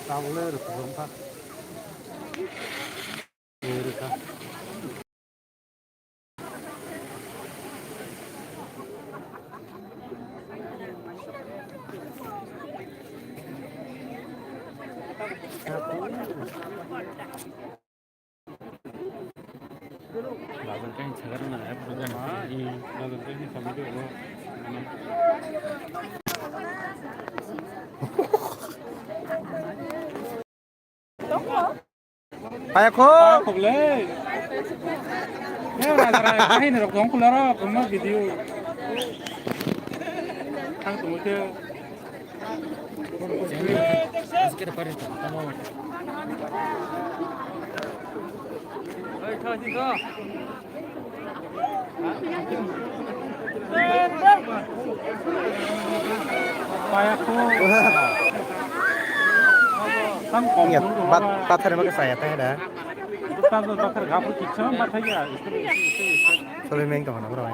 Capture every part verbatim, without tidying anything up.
Tabuk le rwkha, rwkha. Rwkha. Payakho. Payakho le. Ya, raja, raja, kahin rok dong kula rok, koma video. Thang tungte. Iya, bat, pathar emang saya teh dah. Soalnya main kemana, bro?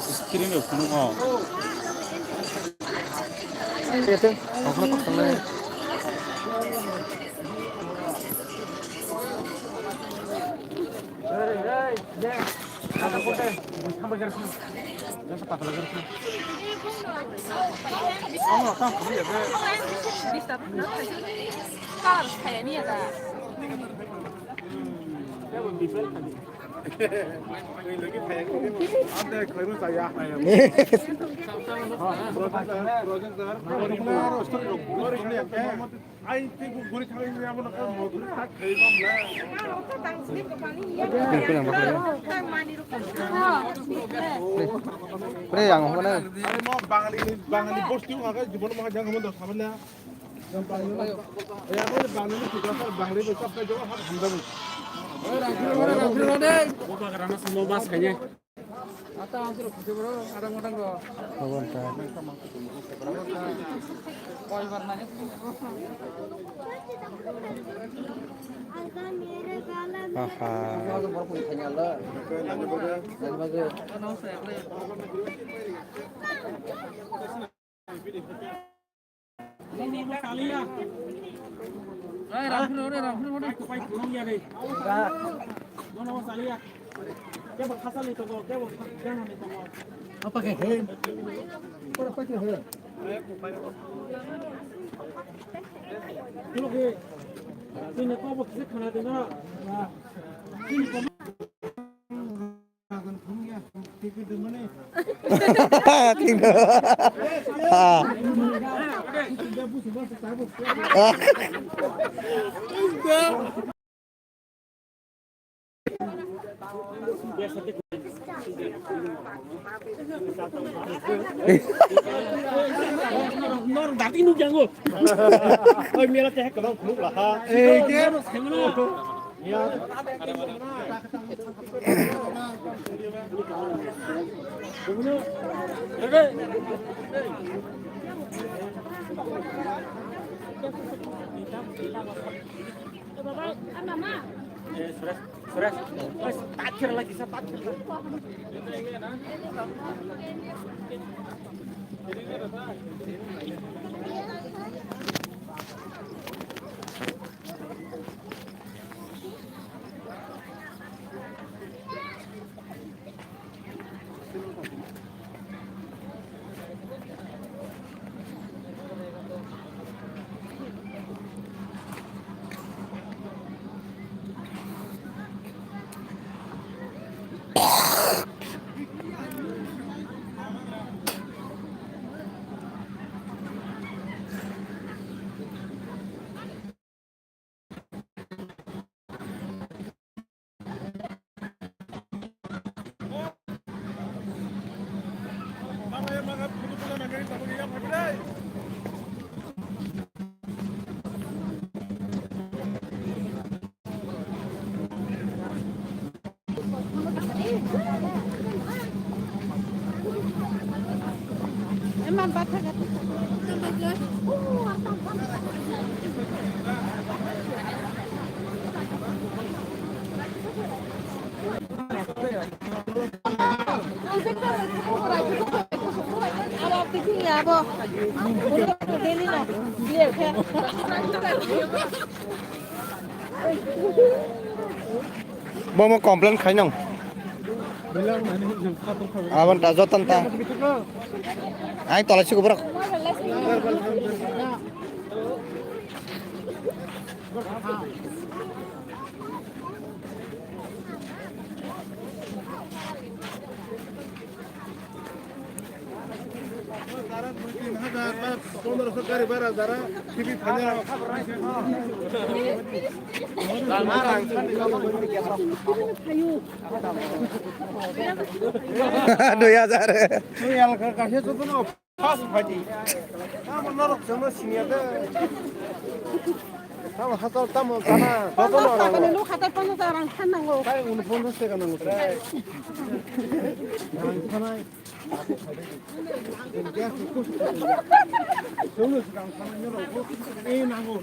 Screen rok phunukgo. Pre, pre, ang hwnwi. Are mo Bangali, Bangali bosti wngkha khe, jibon mo hajang hwnwi dos saban na. Bangali, Bangali, Bangali, Bangali, Bangali, Bangali, Bangali, Bangali, Bangali. Ata ang suro khuje bro, ada modang go. Abon ta. Aha. Nor dati nuk jango. Oi, mela teh kalau nuk lah. Eh, dia. Bomo complain khainong. Abon ta jotan ta. Ai tola siko borok. Dui hajar. Tamo norok chwngno siniya de. Tamo hatal tamo jana. Panjas taka ni nuk hatai panjas taka rang khan nango. Tai unu panjas taka nango. Rang khanai. Chwngno rang khanai norok. Ei nango.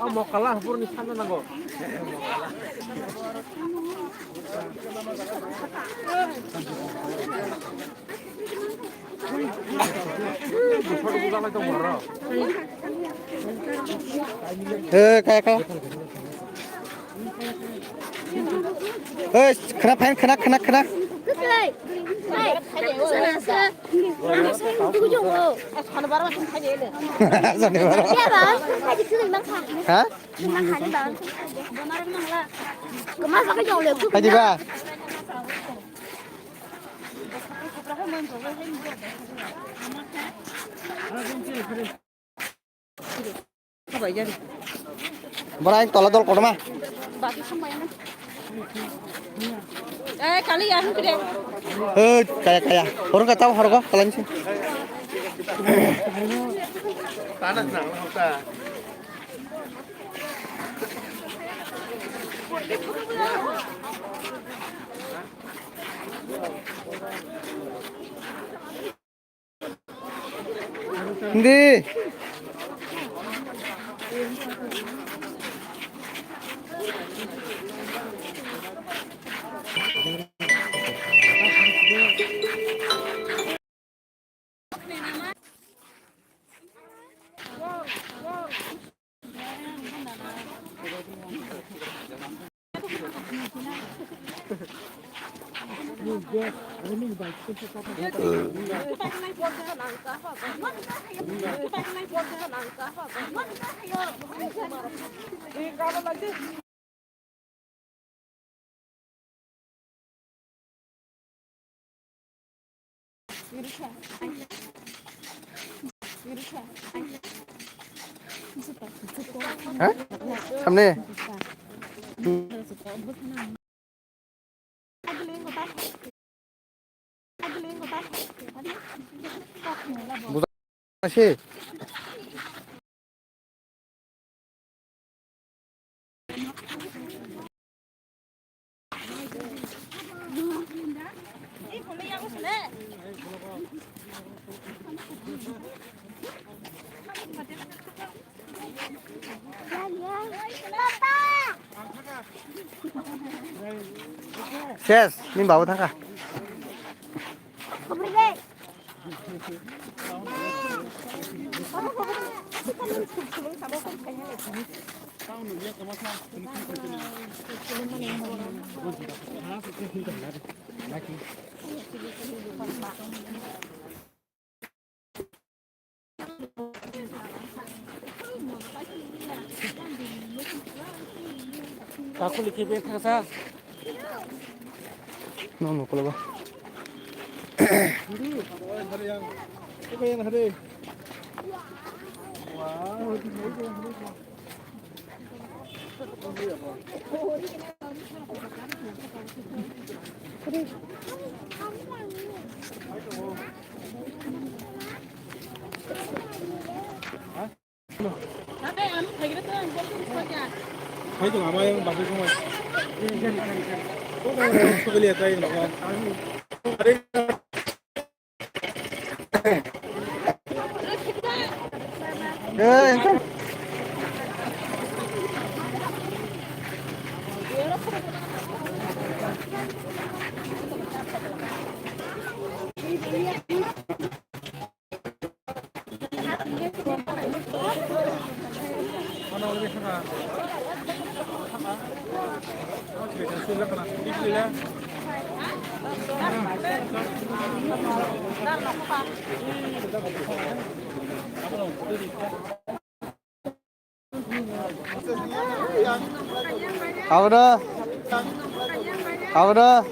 O mokala hapurni sanna nango. Eh, kaya, kaya. Oi, khna phain, khna, khna, khna. Jani baro. Ha? Hadi ba. Bora, ang tola dol kotorma. Eh, kali ya, hingkre. Eh, kaya, kaya. Horong kata, horong ko, kalan si. Hindi. Ha? Samne. Busa se. Ses, ni babu thangkha. Kakuli kibeng thangsa. No, no, kologo. Hai tu mama yang bagus semua. Kau kan harus kembali ya, try, mama. Abra. Abra.